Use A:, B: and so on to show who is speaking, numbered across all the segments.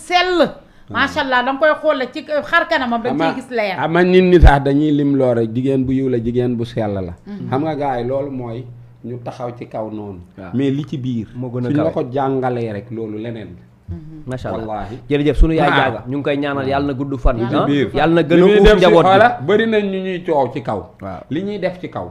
A: sell. macha allah da nga koy xool ci xar kanamam da nga ciy gis leer.
B: ama nit ñi sax dañuy lim loo rek jigéen bu yiw la jigéen bu sell la. xam nga gars yi loolu mooy ñu taxaw ci kaw noonu. mais li ci biir.
C: moo gën a
B: suñ la ko jàngalee rek loolu leneen.
C: macha allah
B: wallaahi
C: jërëjëf sunu yaay jaaga ñu ngi koy ñaanal yàlla na gudd fan. yàlla na gën a
B: uuf
C: uuf njaboot bi
B: bëri nañ ñu ñuy coow ci kaw.
C: waaw
B: li ñuy def ci kaw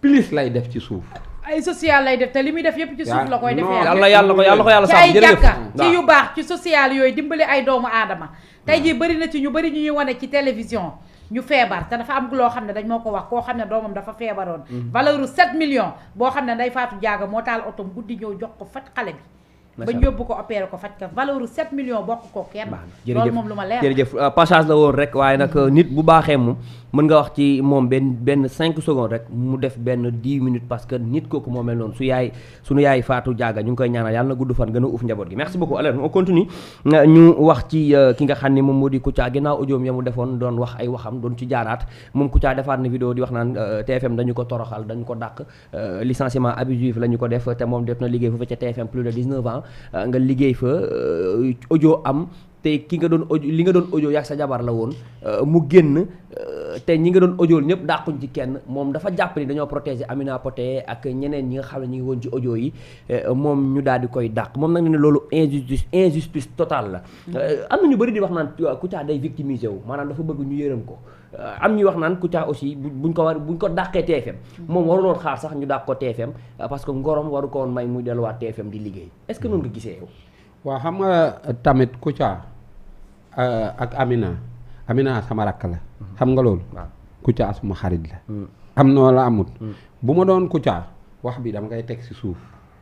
B: plus lay def ci suuf.
A: ay social lay def te li muy def yëpp ci suuf la koy defee.
C: yàlla ko yàlla
A: ci ay jàkka ci yu baax ci social yooyu dimbali ay doomu aadama. tey jii bëri na ci ñu bëri ñu ñuy wane ci télévision ñu feebar te dafa am loo xam ne dañ moo ko wax koo xam ne doomam dafa feebaroon. valeur u 7 millions boo xam ne Ndeye Fatou Diaga moo taal otom guddi ñëw jox ko faj xale bi. ba ñu yóbbu ko opéré ko faj ka valeur u 7 millions bokk ko kenn. loolu moom lu ma leer
C: jërëjëf passage la woon rek waaye nag nit bu baaxee moom mën nga wax ci moom benn 5 secondes rek mu def benn 10 minutes parce que nit kooku moo mel noonu sunu yaay Fatou Diaga ñu ngi koy ñaanal yàlla na gudd fan gën a uuf njaboot gi merci beaucoup. alors on continue ñu wax ci ki nga xam ne moom moo di Kouthia ginnaaw audioom ya mu defoon doon wax ay waxam doon ci jaaraat moom Kouthia defaat na vidéo di wax naan TFM dañu ko toroxal dañu ko dàq licenciement abusif la ñu ko def te moom def na liggéey foofu ca TFM plus de 19 ans nga liggéey fa audio am te ki nga doon audio li nga doon audio yàgg sa jabar la woon mu génn te ñi nga doon audio ñëpp dàquñ ci kenn moom dafa jàpp ni dañoo protéger Amina Poté ak ñeneen ñi nga xam ne ñu ngi woon ci audio yi moom ñu daal di koy dàq moom nag ne loolu injustice totale la. am na ñu bëri di wax naan Kouthia day victimiser wu maanaam dafa bëgg ñu yërëm ko am ñuy wax naan Kouthia aussi buñ ko dàqee TFM moom waruloon xaar sax ñu dàq ko TFM parce que ngorom waru ko woon may muy delluwaat TFM di liggéey est-ce que noonu nga gisee yow.
B: waaw xam nga tamit Kouthia ak Amina sama rakk la. xam nga loolu.
C: waaw
B: Kouthia suma xarit la. am na wala amut. bu ma doon Kouthia wax bi dama koy teg ci suuf.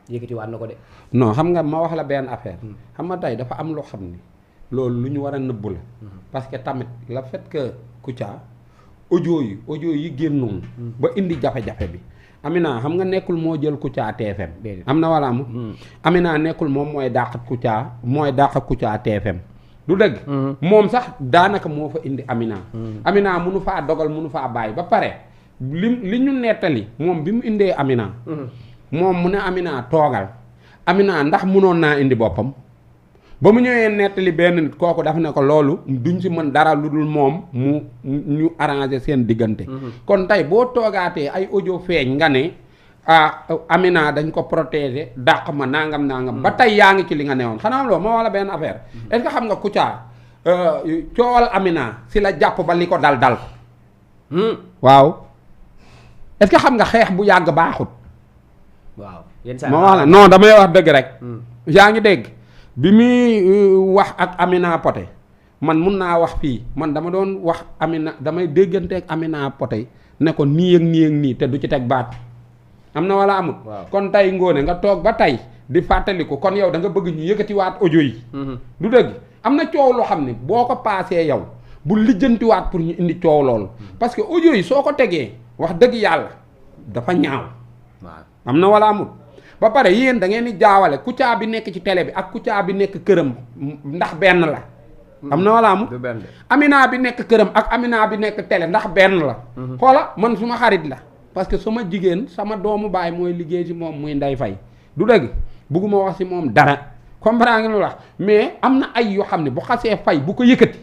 C: yëkkati waat na ko de.
B: non xam nga ma wax la benn affaire. xam nga tey dafa am loo xam ni loolu lu ñu war a nëbbu la. parce que tamit le fait que Kouthia audio yi génnoon. ba indi jafe-jafe bi. Amina xam nga nekkul moo jël Kouthia TFM. am na wala amut. Amina nekkul moom mooy dàq Kouthia TFM. du dëgg. moom sax daanaka moo fa indi Amina. Amina munu faa dogal munu faa bàyyi ba pare li ñu nettali moom bi mu indee Amina. moom mu ne Amina toogal. Amina ndax munoon naa indi boppam. ba mu ñëwee nettali benn nit kooku dafa ne ko loolu duñ ci mën dara lu dul moom ñu arrangé seen diggante. kon tey boo toogaatee ay audio feeñ nga ne Amina dañ ko protéger dàq ma nangam. ba tey yaa ngi ci li nga newoon xanaa loolu moo wala benn affaire. est-ce que xam nga Kouthia coowal Amina si la jàpp ba li ko dal ko. waaw est-ce que xam nga xeex bu yàgg baaxut.
C: waaw
B: moo wax la non damay wax dëgg rek. yaa ngi dégg. bi muy wax ak Amina Poté man mun naa wax fii man dama doon wax Amina damay dégganteeg Amina Poté ne ko nii ak nii te du ci teg baat am na wala amul. kon tey ngoone nga toog ba tey di fàttaliku kon yow da nga bëgg ñu yëkkatiwaat audio yi. du dëgg am na coow loo xam ne boo ko paasee yow bu lijjantiwaat pour ñu indi coow loolu. parce que audio yi soo ko tegee wax dëgg yàlla dafa ñaaw. am na wala amul. ba pare yéen da ngeen di jaawale Kouthia bi nekk ci télé bi ak Kouthia bi nekk këram ndax benn la. am na wala amul. Amina bi nekk këram ak Amina bi nekk télé ndax benn la. xoola man suma xarit la. parce que sama jigéen sama doomu baay mooy liggéey ci moom muy Ndeye Faye du dëgg bugguma wax ci moom dara comprendre nga lu wax mais am na ay yoo xam ne bu xasee fay bu ko yëkkati.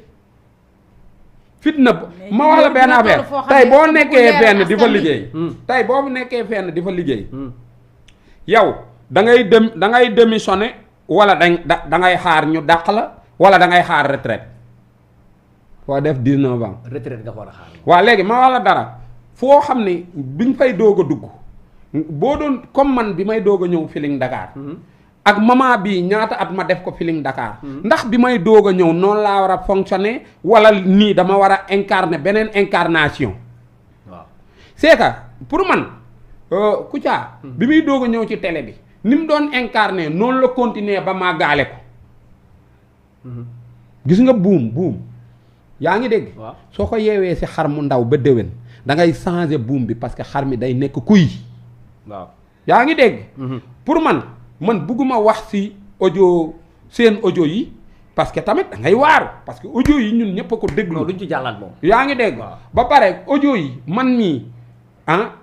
B: fitna ma wax la benn affaire tey boo nekkee fenn di fa liggéey. tey boo nekkee fenn di fa liggéey. yow da ngay démissionner wala da ngay xaar ñu dàq la wala da ngay xaar retraite foo def 19 ans.
C: retraite nga war a xaar.
B: waaw léegi ma wax la dara foo xam ne biñ fay doog a dugg boo doon comme man bi may doog a ñëw Feeling Dakar. ak moment bii ñaata at ma def ko Feeling Dakar. ndax bi may doog a ñëw noonu laa war a fonctionner wala nii dama war a incarner beneen incarnation. waaw c'est que pour man. Kouthia bi muy doog a ñëw ci télé bi ni mu doon incarné noonu la continuer ba màggaale ko. gis nga buum yaa ngi dégg. soo ko yeewee si xar mu ndaw ba déwén da ngay changer buum bi parce que xar mi day nekk kuy. waaw yaa ngi dégg. pour man bugguma wax si seen audio yi parce que tamit da ngay waaru parce que audio yi ñun ñëpp a ko déglu.
C: duñ ci jàllaat moom.
B: yaa ngi dégg. ba pare audio yi man mii.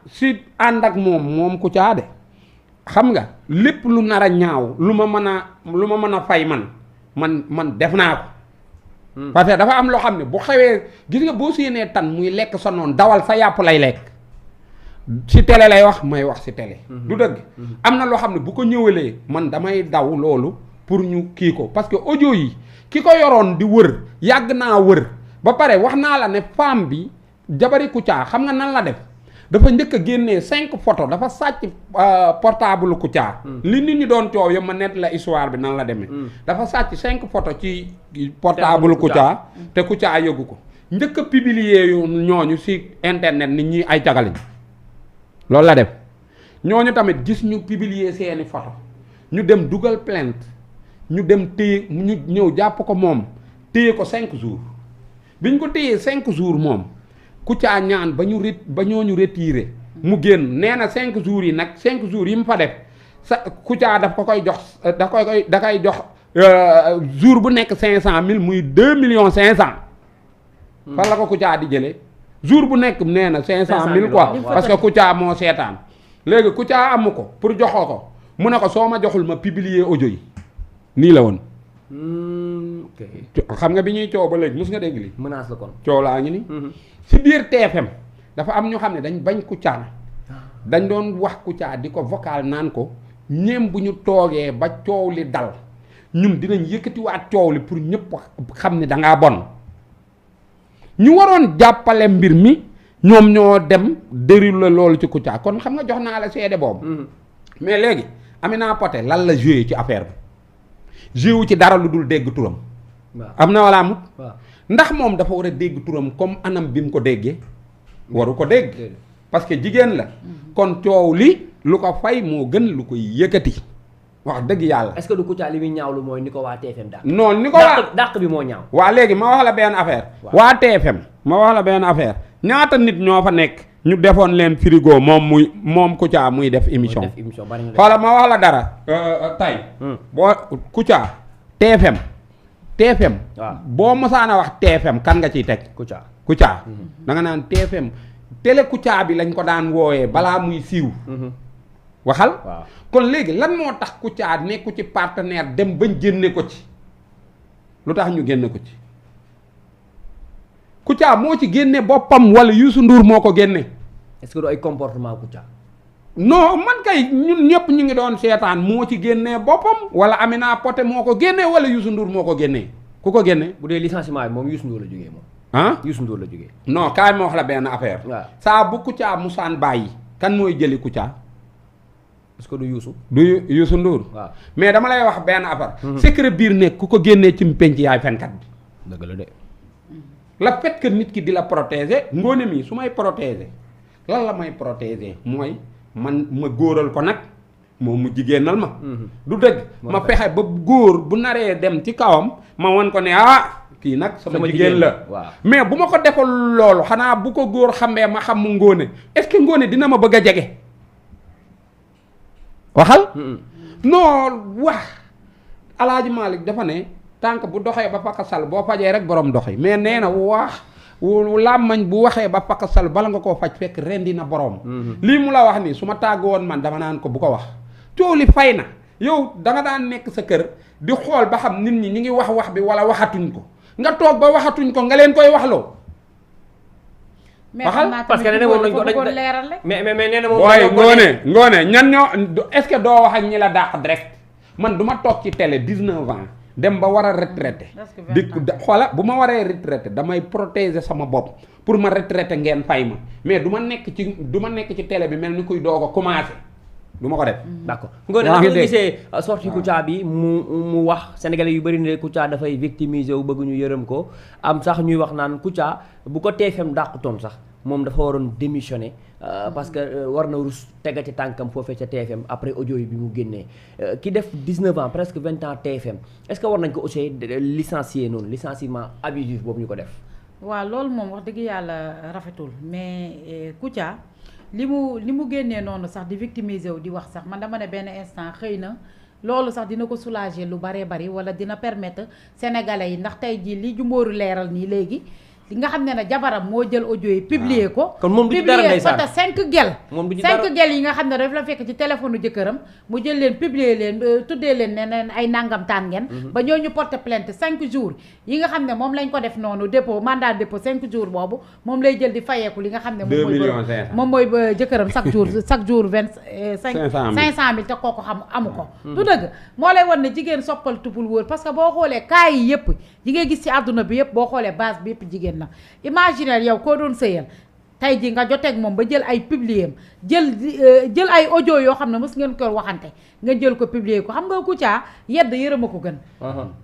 B: si ànd ak moom Kouthia de xam nga lépp lu nar a ñaaw lu ma mën a fay man man def naa ko. parce que dafa am loo xam ne bu xewee gis nga boo séenee tan muy lekk sa noonu dawal sa yàpp lay lekk ci télé lay wax may wax ci télé. du dëgg am na loo xam ne bu ko ñëwalee man damay daw loolu pour ñu kii ko parce que audio yi ki ko yoroon di wër yàgg naa wër ba pare wax naa la ne femme bi jabari Kouthia xam nga nan la def dafa njëkk a génnee 5 photos dafa sàcc portable Kouthia. li nit ñi doon coow yëpp ma net la histoire bi nan la demee. dafa sàcc 5 photos ci portable Kouthia te Kouthia yëgu ko njëkk a publier yu ñooñu ci internet nit ñi ay jagaliñ loolu la def ñooñu tamit gis ñu publier seeni photo ñu dem dugal plainte ñu dem téye ñu ñëw jàpp ko moom téye ko 5 jours biñ ko téyee 5 jours moom Kouthia ñaan ba ñooñu retiré mu génn nee na 5 jours yi nag 5 jours yi mu fa def sa Kouthia daf ko koy jox da koy jox jour bu nekk 500 000 muy 2 millions 500. fan la ko Kouthia di jëlee jour bu nekk nee na 500 000 quoi parce que Kouthia moo seetaan léegi Kouthia amu ko pour joxoo ko mu ne ko soo ma joxul ma publier audio yi nii la woon. xam nga bi ñuy coow ba léegi mos nga dégg lii.
C: menace la kon
B: coow laa ngi ni ci biir TFM dafa am ñu xam ne dañ bañ Kouthia dañ doon wax Kouthia di ko vocal naan ko ñeem bu ñu toogee ba coow li dal ñun dinañ yëkkatiwaat coow li pour ñëpp xam ne dangaa bon ñu waroon jàppale mbir mi ñoom ñoo dem déroulé loolu ci Kouthia kon xam nga jox naa la seede boobu. mais léegi Amina Poté lan la joué ci affaire bi joué wu ci dara lu dul dégg turam. am na wala amut. ndax moom dafa war a dégg turam comme anam bi mu ko déggee. waru ko dégg. parce que jigéen la. kon coow li lu ko fay moo gën lu koy yëkkati. wax dëgg yàlla.
C: est-ce que du Kouthia li muy ñaawlu mooy ni ko waa TFM dàq.
B: non ni ko waa
C: dàq bi moo ñaaw.
B: waa léegi ma wax la benn affaire. waa TFM ma wax la benn affaire ñaata nit ñoo fa nekk. ñu defoon leen frigo moom Kouthia muy def émission. xoola ma wax la dara. tay boo Kouthia TFM. waaw boo mosaan a wax TFM kan nga ciy teg. Kouthia da nga naan TFM télé Kouthia bi lañ ko daan wooyee balaa muy siiw. waxal. kon léegi lan moo tax Kouthia nekku ci partenaire dem bañ génne ko ci lu tax ñu génne ko ci Kouthia moo ci génne boppam wala Youssou Ndour moo ko génne.
C: est-ce que du ay comportement Kouthia.
B: non man kay ñun ñëpp ñu ngi doon seetaan moo ci génnee boppam wala Amina Poté moo ko génnee wala Youssou Ndour moo ko génnee ku ko génne.
C: bu dee licenciement bi moom Youssou Ndour la jógee moom.
B: ah
C: Youssou Ndour la jógee.
B: non kaay ma wax la benn affaire.
C: waaw
B: saa bu Kouthia musaan bàyyi kan mooy jëli Kouthia.
C: est-ce que du Youssou.
B: du Youssou Ndour.
C: waaw
B: mais dama lay wax benn affaire. secret biir nekk ku ko génnee ci penc yaay fenkat bi.
C: dëgg la de.
B: le fait que nit ki di la protéger ngoone mi su may protéger lan la may protéger mooy man ma góoral ko nag moom mu jigéenal ma. du dëgg ma fexe ba góor bu naree dem ci kawam ma wan ko ne kii nag sama jigéen la.
C: waaw
B: mais bu ma ko defal loolu xanaa bu ko góor xamee ma xam mu ngóone est-ce que ngóone dina ma bëgg a jege. waxal. non wax Alaaji Malick dafa ne tànk bu doxee ba fakasal boo fajee rek borom doxee mais nee na wax làmmañ bu waxee ba fakasal bala nga koo faj fekk rendi na borom. lii mu la wax nii su ma tàgg woon man dama naan ko bu ko wax. coow li fay na yow da nga daan nekk sa kër di xool ba xam nit ñi ñu ngi wax bi wala waxatuñ ko nga toog ba waxatuñ ko nga leen koy waxloo.
A: waxal
C: parce que nee na moom lañ ko
A: bëggoon leeral rek.
C: mais nee na moom.
B: booy ngoone ñan ñoo est-ce que doo wax ak ñi la dàq direct man du ma toog ci télé 19 ans dem ba war a retraité. di xoola bu ma waree retraité damay protéger sama bopp pour ma retraité ngeen fay ma mais du ma nekk ci télé bi mel ni kuy doog a commencé du ma ko def.
C: d'accord ngoone naka nga gisee sorti Kouthia bi mu wax sénégalais yu bëri ne Kouthia dafay victimiser wu bëgg ñu yërëm ko am sax ñuy wax naan Kouthia bu ko TFM dàqutoon sax moom dafa waroon démissionner parce que war na rus tega ci tànkam foofee ca TFM après audio yi bi mu génnee ki def 19 ans presque 20 ans TFM est-ce que war nañ ko aussi licencier noonu licenciement abusif boobu ñu ko def.
A: waaw loolu moom wax dëgg yàlla rafetul mais Kouthia li mu génnee noonu sax di victimiser wu di wax sax man dama ne benn instant xëy na loolu sax dina ko soulager lu baree bari wala dina permettre sénégalais yi ndax tey jii li Jumbóoru leeral nii léegi li nga xam ne ne jabaram moo jël audio yi publier ko.
C: kon moom du ci dara ndeysaan
A: publier photo 5 gel.
C: moom du ci dara
A: 5 gel yi nga xam ne daf la fekk ci téléphone jëkkëram mu jël leen publier leen tuddee leen ne ay nangam taan ngeen. ba ñooñu porter plainte 5 jours yi nga xam ne moom lañ ko def noonu dépôt mandat dépôt 5 jours boobu moom lay jël di fayeeku li nga xam ne. moom mooy jëkkëram chaque jour 500 000 te kooku xam amu ko. du dëgg moo lay wan ne jigéen soppal tubul wóor parce que boo xoolee cas yi yëpp yi ngay gis ci àdduna bi yëpp boo xoolee base bi yëpp jigéen la imaginer yow koo doon sëyal tey ji nga joteeg moom ba jël ay publier jël ay audio yoo xam ne mës ngeen ko waxante nga jël ko publier ko xam nga Kouthia yedd yërëma ko gën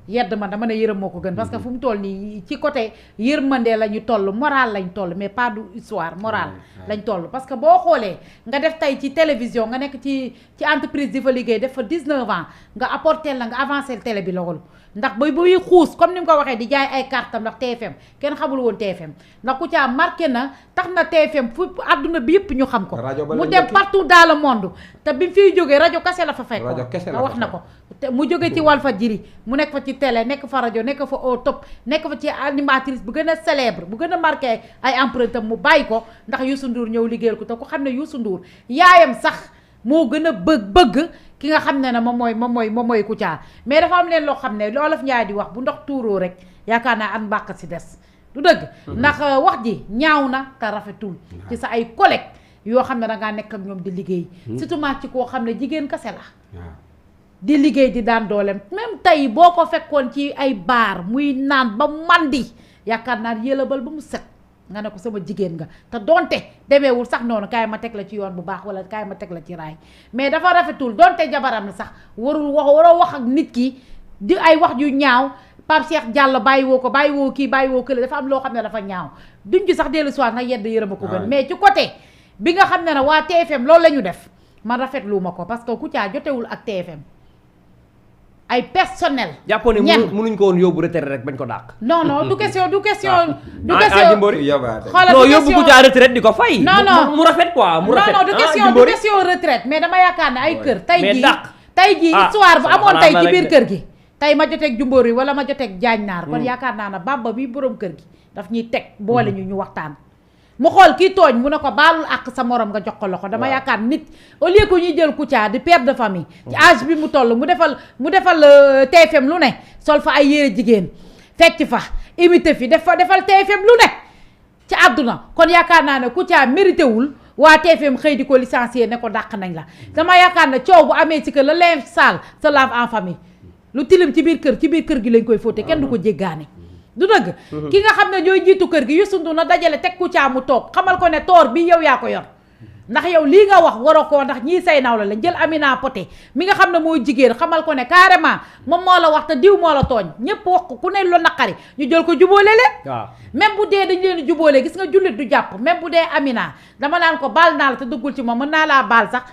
A: yedd man dama ne yërëma ko gën parce que fu mu toll nii ci côté yërmande la ñu toll moral lañ toll mais pas du histoire morale lañ toll parce que boo xoolee nga def tey ci télévision nga nekk ci entreprise di fa liggéey def fa 19 ans nga apporter la nga avancer télé bi loolu ndax ba buy xuus comme ni mu ko waxee di jaay ay carte ndax TFM kenn xamul woon TFM ndax Kouthia marqué na tax na TFM fu àdduna bi yëpp ñu xam ko mu dem partout dans le monde te bi mu fiy jógee rajo kese la fa fekk wax na ko mu jóge ci Walfadjri mu nekk fa ci télé nekk fa rajo nekk fa au top nekk fa ci animatrice bu gën a célèbre bu gën a marqué ay empreinte am mu bàyyi ko ndax Youssou Ndour ñëw liggéeyal ko te ku xam ne Youssou Ndour yaayam sax moo gën a bëgg ki nga xam ne moom mooy Kouthia mais dafa am leen loo xam ne Olof Njaay di wax bu ndox tuuroo rek yaakaar naa an mbàq si des du dëgg ndax wax ji ñaaw na te rafetul ci sa ay collègues yoo xam ne dangaa nekk ak ñoom di liggéey surtout ci koo xam ne jigéen kese la di liggéey di daan dooleem même tey boo ko fekkoon ci ay baar muy naan ba mandi yaakaar naa yëlëbal ba mu set nga ne ko sama jigéen nga te donte demeewul sax noonu kaay ma teg la ci yoon bu baax wala kaay ma teg la ci raay mais dafa rafetul donte jabaram la sax waroo wax ak nit ki di ay wax yu ñaaw Pape Cheikh Diallo bàyyi woo kii bàyyi woo kële dafa am loo xam ne dafa ñaaw duñ ci sax dellu soir nga yedd yërëma ko gën mais ci côté bi nga xam ne waa TFM loolu la ñu def man rafetlu ma ko parce que Kouthia jotewul ak TFM ay personnel.
C: jàppoon ne mënuñ ko woon yóbbu retraite rek bañ ko dàq.
A: non du question.
C: non yóbbu Kouthia retraite di ko fay.
A: non
C: mu rafet quoi mu rafet.
A: non du question retraite mais dama yaakaar ne ay kër. tey jii histoire bu amoon tey ci biir kër gi. tey ma joteeg Jumbóor yi wala ma joteeg Jaañ Naar. kon yaakaar naa ne Bamba bi borom kër gi daf ñuy teg boole ñu waxtaan. mu xool kii tooñ mu ne ko baalul ak sa morom nga jox ko loxo dama yaakaar nit au lieu que ñuy jël Kouthia di père de famille ci âge bi mu toll mu defal TFM lu ne sol fa ay yére jigéen fecc fa imité fi defal TFM lu ne ci àdduna kon yaakaar naa ne Kouthia mérité wul waa TFM xëy di ko licencier ne ko dàq nañ la dama yaakaar ne coow bu amee ci kër la linge sale se lave en famille lu tilim ci biir kër gi lañ koy fóote kenn du ko jéggaane du dëgg ki nga xam ne ñooy jiitu kër gi Youssou Ndour na dajale teg Kouthia mu toog xamal ko ne toor bi yow yaa ko yor ndax yow lii nga wax waroo ko ndax ñii say naw la lañ jël Amina Poté mi nga xam ne mooy jigéen xamal ko ne carrément moom moo la wax te diw moo la tooñ ñépp wax ko ku ne lu naqari ñu jël ko jubóole leen waaw même bu dee dañ leen jubóole gis nga jullit du jàpp même bu dee Amina dama naan ko baal naa la te dëggul ci moom mën naa laa baal sax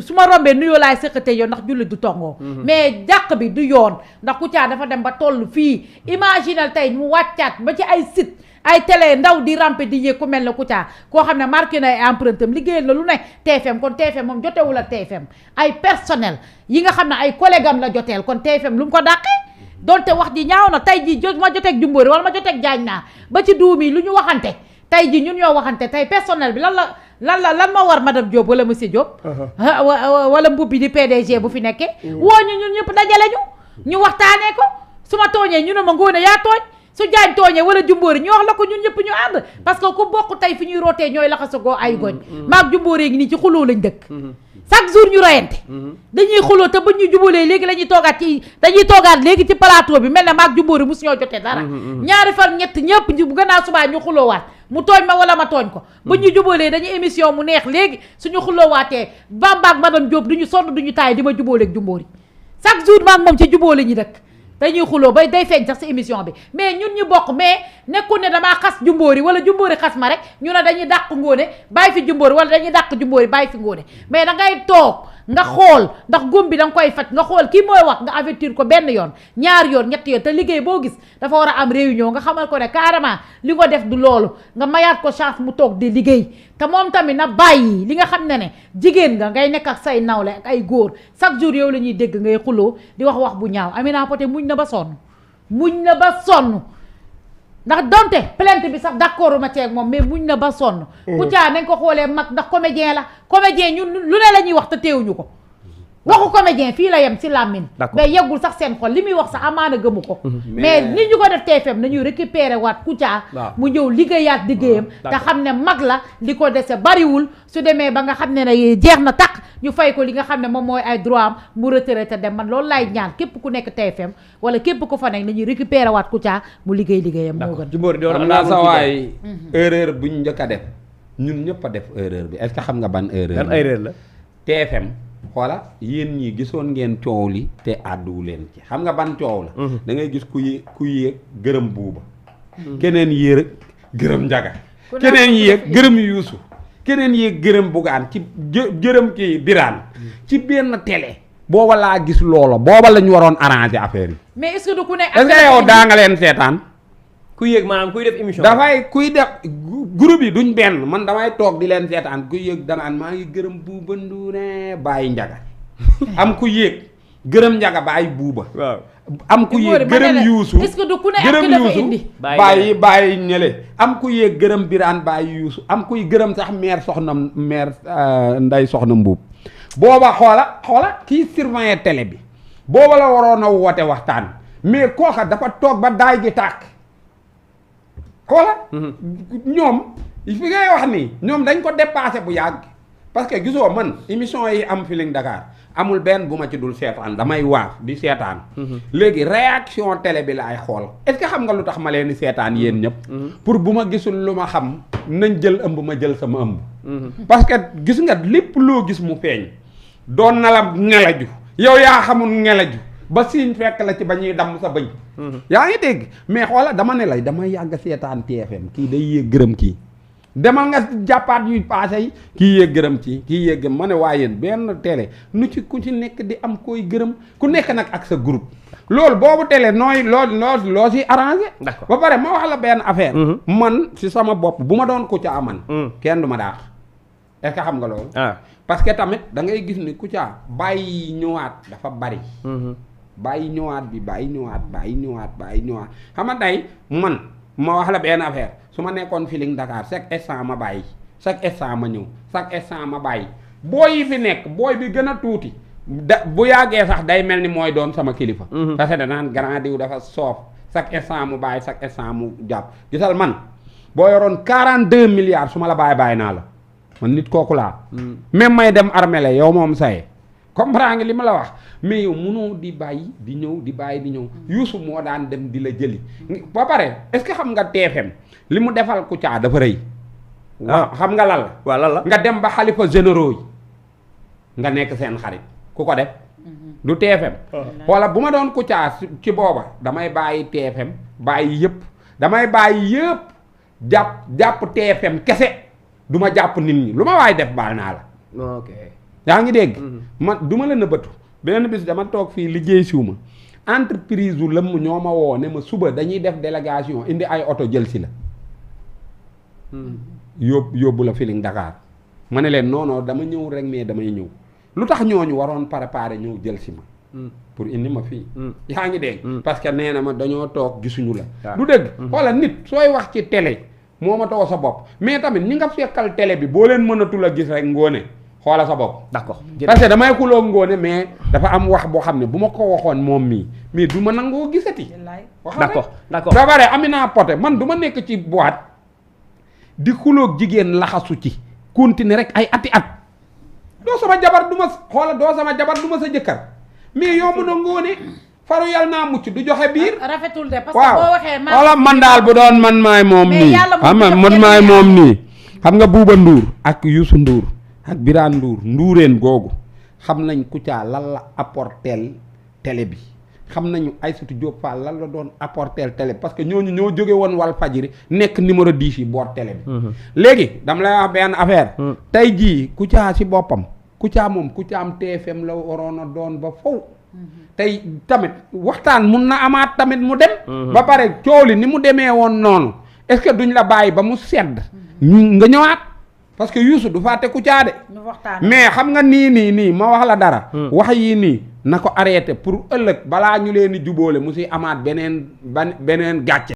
A: su ma rombee nuyoo laay sëqatee yoon ndax jullit du tongoo mais jàq bi du yoon ndax Kouthia dafa dem ba toll fii imaginal tey mu wàccaat ba ci ay site ay télé ndaw di rampe di yéeg ku mel ne Kouthia koo xam ne marqué na ay empreinte am liggéeyal na lu ne TFM kon TFM moom jotewul ak TFM ay personnel yi nga xam ne ay collègue am la joteel kon TFM lu mu ko dàqee donte wax ji ñaaw na tey ji ma joteeg Jumbóori wala ma joteeg Jaañ Naar ba ci duumi lu ñu waxante tey ji ñun ñoo waxante tey personnel bi lan ma war madame Diop wala monsieur Diop wala mbubbi di PDG bu fi nekkee woo ñun ñëpp dajale ñu waxtaanee ko su ma tooñee ñu ne ma Ngoné yaa tooñ su Jaañ tooñee wala Jumbóori ñu wax la ko ñun ñëpp ñu ànd parce que ku bokk tey fi ñuy rootee ñooy laxasagoo ay goñ maag Jumbóori ngi nii ci xuloo lañ dëkk chaque jour ñu rayante dañuy xuloo te buñ ñu jubalee léegi dañuy toogaat léegi ci plateau bi mel ne maag Jumbóori musu ñoo jotee dara ñaari fan ñett ñëpp bu gannaaw subaa ñu xuloowaat mu tooñ ma wala ma tooñ ko buñ ñu jubalee dañuy émission mu neex léegi suñu xuloowaatee Bamba ak madame Diop duñu sonn duñu taay di ma jubóoleeg Jumbóori chaque jour maag moom ci jubóole ñi dëkk dañuy xuloo bay day feeñ sax si émission bi mais ñun ñu bokk mais nekkul ne damaa xas Jumbóori wala Jumbóori xas ma rek ñu ne dañuy dàq Ngoné bàyyi fi Jumbóori wala dañuy dàq Jumbóori bàyyi fi Ngoné mais da ngay toog nga xool ndax góom bi da nga koy faj nga xool kii mooy wax nga avertir ko benn yoon ñaari yoon ñetti yoon te liggéey boo gis dafa war a am réunion nga xamal ko ne carrément li ko def du loolu nga mayaat ko chance mu toog di liggéey te moom tamit na bàyyi li nga xam ne jigéen nga ngay nekk ak say nawle ak ay góor chaque jour yow la ñuy dégg ngay xuloo di wax bu ñaaw Amina Poté muñ na ba sonn ndax donte plainte bi sax d'accord ma ceeg moom mais muñ na ba sonn. Kouthia nañ ko xoolee mag ndax comédien la comédien ñun lu ne la ñuy wax te teewuñu ko. waxu comédien fii la yem si làmmiñ mais yeggul sax seen xol li muy wax sax amaana gëmu ko. mais nit ñu ko def TFM nañuy récupérer waat Kouthia mu ñëw liggéeyaat liggéeyam te xam ne mag la li ko dese bariwul su demee ba nga xam ne ne jeex na takk ñu fay ko li nga xam ne moom mooy ay droit am mu retraité dem man loolu laay ñaan képp ku nekk TFM wala képp ku fa nekk nañuy récupérer waat Kouthia mu liggéeyam moo gën.
B: xam naa sa waay erreur buñ njëkk a def ñun ñëpp a def erreur bi est-ce que xam nga ban erreur
C: la
B: TFM xoola yéen ñii gisoon ngeen coow li te àdduwu leen ci xam nga ban coow la da ngay gis ku yéeg gërëm buuba keneen yéeg gërëm njaga keneen yéeg gërëm yuusu keneen yéeg gërëm bugaan ci gërëm kii biraan ci benn télé booba laa gis loola booba la ñu waroon arranger affaire yi
A: mais est-ce que du ku ne
B: est-ce que yow daa nga leen seetaan
C: ku yéeg maanaam kuy def émission
B: dafay kuy def groupe yi duñ benn man damay toog di leen seetaan ku yéeg danaan maa ngi gërëm buuba nduune bàyyi njaga am ku yéeg gërëm njaga bàyyi buuba
C: waaw
B: am ku yéeg gërëm yuusu
A: est-ce que du ku ne
B: gërëm
A: ak dafa
B: yuusu
A: indi
B: bàyyi ñële am ku yéeg gërëm biraan bàyyi yuusu am kuy gërëm sax maire nday soxna mbuub booba xoola kii surveiller télé bi booba la waroon a woote waxtaan mais kooka dafa toog ba daay gi tàkk xoola ñoom fi ngay wax nii ñoom dañ ko dépassé bu yàgg parce que gisoo man émission yi am Feeling Dakar amul benn bu ma ci dul seetaan damay waaf di seetaan léegi réaction télé bi laay xool est-ce que xam nga lu tax ma leen di seetaan yéen ñëpp pour bu ma gisul lu ma xam nañ jël ëmb ma jël sama ëmb parce que gis nga lépp loo gis mu feeñ doon na la ngelaju yow yaa xamul ngelaju ba siiñ fekk la ci ba ñuy damm sa bëñ yaa ngi dégg mais xoola dama ne la dama yàgg seetaan TFM kii day yéeg gërëm kii demal nga jàppaat yu passé yi kii yéeg gërëm ci kii yéeg gërëm ma ne waa yéen benn télé nu ci ku ci nekk di am koy gërëm ku nekk nag ak sa groupe loolu boobu télé nooy loo si arrangé ba pare ma wax la benn affaire man si sama bopp bu ma doon Kouthia man kenn du ma daax est-ce que xam nga loolu parce que tamit da ngay gis ni Kouthia bàyyi ñëwaat dafa bari bàyyi ñëwaat xam nga tey man ma wax la benn affaire su ma nekkoon Feeling Dakar chaque instant ma bàyyi chaque instant ma ñëw chaque instant ma bàyyi booy yi fi nekk booy bi gën a tuuti bu yàggee sax day mel ni mooy doon sama kilifa parce que danaan grand diw dafa soof chaque instant mu bàyyi chaque instant mu jàpp gisal man boo yoroon 42 milliards su ma la bàyyi naa la man nit kooku laa même may dem armée yow moom saye comprends nga li ma la wax mais yow mënoo di bàyyi di ñëw di bàyyi di ñëw Youssou moo daan dem di la jëli ba pare est-ce que xam nga TFM li mu defal Kouthia dafa rëy waaw xam nga lan la
C: waaw lan la
B: nga dem ba xalifa généraux yi nga nekk seen xarit ku ko def du TFM wala bu ma doon Kouthia ci booba damay bàyyi TFM bàyyi yëpp damay bàyyi yëpp jàpp TFM kese du ma jàpp nit ñi lu ma waay def baal naa la
C: ok
B: yaa ngi dégg man du ma la nëbbatu benn bis dama toog fii liggéey siw ma entreprise u lëmm ñoo ma woo ne ma suba dañuy def délégation indi ay oto jël si la yóbbu la Feeling Dakar ma ne leen non dama ñëw rek mais damay ñëw lu tax ñooñu waroon préparer ñëw jël si ma pour indi ma fii yaa ngi dégg parce que nee na ma dañoo toog gisuñu la du dëgg xoola nit sooy wax ci télé moo ma too sa bopp mais tamit ñi nga fekkal télé bi boo leen mënatul a gis rek ngoone xoola sa bopp
C: d'accord
B: parce que damay xuloo ngoone mais dafa am wax boo xam ne bu ma ko waxoon moom mii mais du ma nangoo gisati
C: d'accord
B: da bare Amina Poté man du ma nekk ci boîte di xuloog jigéen laxasu ci continuer rek ay ati at doo sama jabar du ma xoola doo sama jabar du ma sa jëkkër mais yow mën a ngoone faru yàlla naa mucc du joxe biir
A: rafetul de parce que boo waxee
B: wala man daal bu doon man maay moom nii xam nga man maay moom nii xam nga Bouba Ndour ak Youssou Ndour ak Birane Ndoureen googu xam nañ Kouthia lan la apporteel télé bi xam nañu Aïssatou Diop Fall lan la doon apporteel télé parce que ñooñu ñoo jóge woon Walfadjri nekk numéro 10 yi boor télé bi léegi dama lay wax benn affaire tey jii Kouthia ci boppam Kouthia moom Kouthia am TFM la waroon a doon ba faw tey tamit waxtaan mun na amaat tamit mu dem ba pare coow li ni mu demee woon noonu est-ce que duñ la bàyyi ba mu sedd nga ñëwaat parce que Youssou du fàtte Kouthia de mais xam nga nii ma wax la dara wax yii nii na ko arrêté pour ëllëg balaa ñu leen di jubóole mu si amaat beneen gàcce